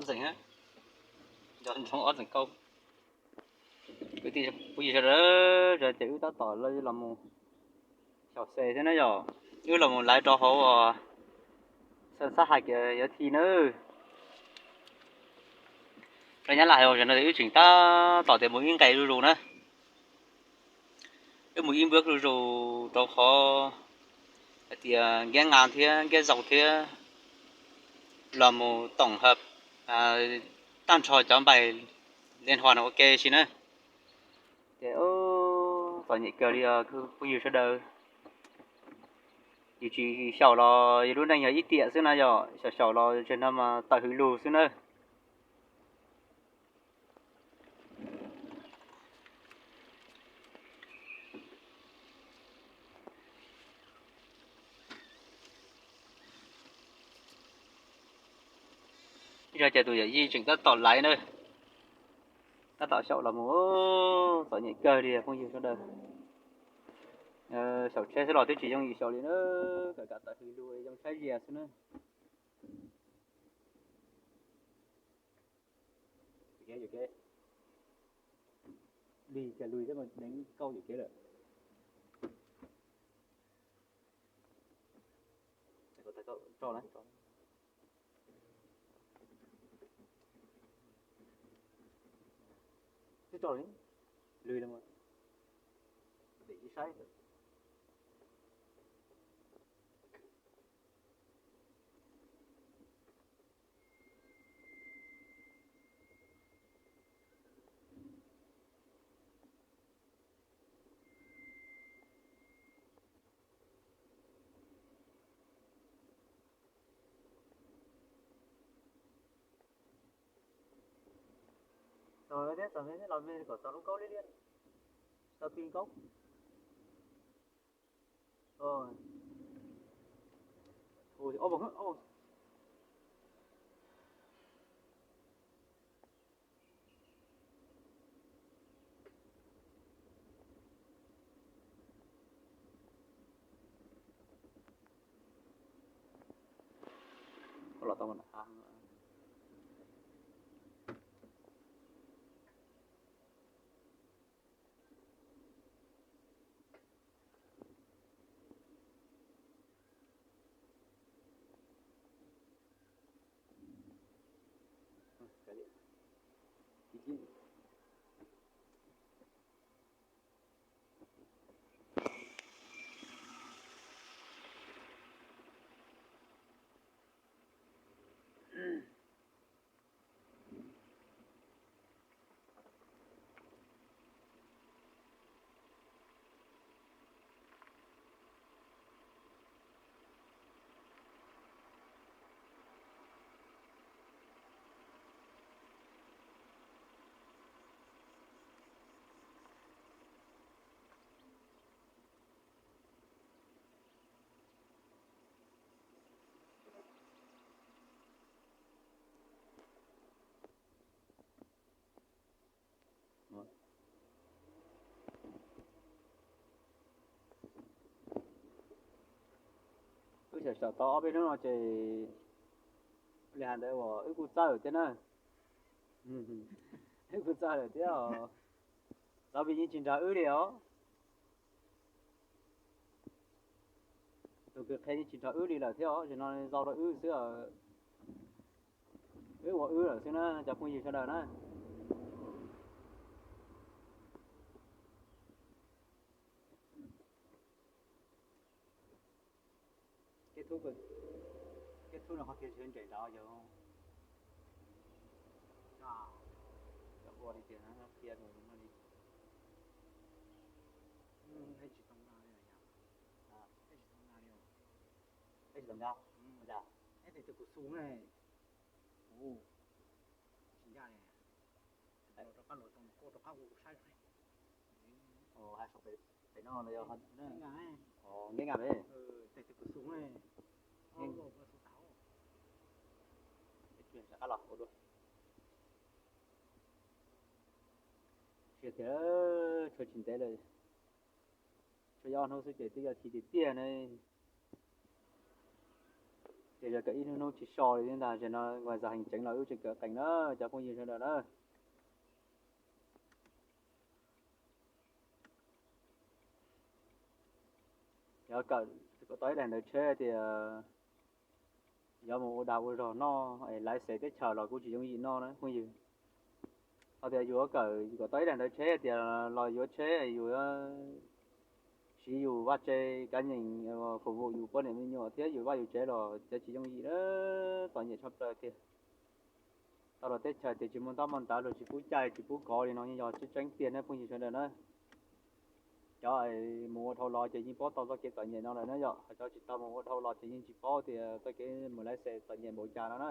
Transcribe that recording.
Ntxeem, nco ntsoov ob txeem kauj. Kwv tij phooj ywg sawv daws, ces wb tab tom los mus xyaum xes thiab na yom. Wb los mus laiv rau hauv uas xab hais tias yuav thi na. Rau nyab laj hais tias wb tseem tab tom tias mus ib nqes zuj zus na. Wb mus ib npuab zuj zus rau qhov hais tias nkiab nqa thiab nkiab zaug thiab los mus tổng hợp tag nrho cov bài liên hoàn no ua ke si na. Ces txom nyem kawg li os phooj ywg sawv daws. Yus tsis xyaum los yus lub neej yog ib tiam xwb na yom, xyaum xyaum los tseem no mas tawm hwv lug xwb na. Ib zog ces tus yawm yij tseem tab tom laiv na, tab tom xyaum los mus, txom nyem kawg li phooj ywg sawv daws. Xyaum tsheb xwb los twb tsis yooj yim xyaum li na, kawm kam tawm hwv lug yoo tshaib zias xwb na. Lig cas lug thiab mas deev kauj yam kev lawm. Twb tso li, lwg li mas, dim ib saib. Txog thiab, txog thiab, los me kom txog lub kaub liab liab, txog pin kaub. Los tau. Wb xyaum xyaum tau ob peb hnub no ces li hais ntawd uas wb kuj txawj lawm thiab na. Wb kuj txawj lawm thiab os. Lawv yeej tsis nrog wb li os. Tus kws qhia yeej tsis nrog wb li lawm thiab os, zaum no zaum rau wb xwb. Wb ua wb lawm xwb na cov phooj ywg sawv daws na. Keb thub, keb thub no qhov kiag nres nrad yog. Cov ua li tias qhia no li. Tsis tau nqa li, tsis tau nqa li. Tsis tau nqa, ua cas? Tus kuv xu ne. Tsis ncaj li. Rov qab los rau kuv rov qab ua kuv saib. Hais saum pem no yog neb nqa pem. Rov qab los ua dua. Tsis tias tshuav tsis ntev lawm, tshuav ob hnub xwb ces twb yuav thi tiag tiag ne. Ces yog kawm ib hnub hnub tsis so li thiab ntag, tam sim no nqa zaj heev tseev los wb tseem kawm qees na cov phooj ywg sawv daws na. Yog kawm kom tau ib daim ntawv tsheb tias yuav mus ua dag ua zog noj es laiv xev teb chaws los kuj tsis yooj yim noj na phooj ywg. Ho tias yus yuav kawm kom tau ib daim ntawv tsheb tias los yuav tsheb yus siv yus vaj tse kav nyeem, fum vum yus poj niam me nyuam thiab yus vaj yus tsev los cov tsis yooj yim na, txom nyem tshaj plaws tiag. Tau los teb chaws tias tsis muaj ntaub muaj ntawv, luag tsis pub caij tsis pub kov li no yeej yog tseeb tseeb tiag na phooj ywg sawv daws na. Cov mus ua dhau los ces yeej paub tau txoj kev txom nyem no lawm na yom, ho cov tsis tau mus ua dhau los ces yeej tsis paub tias txoj kev mus laiv xev txom nyem npaum cas no na.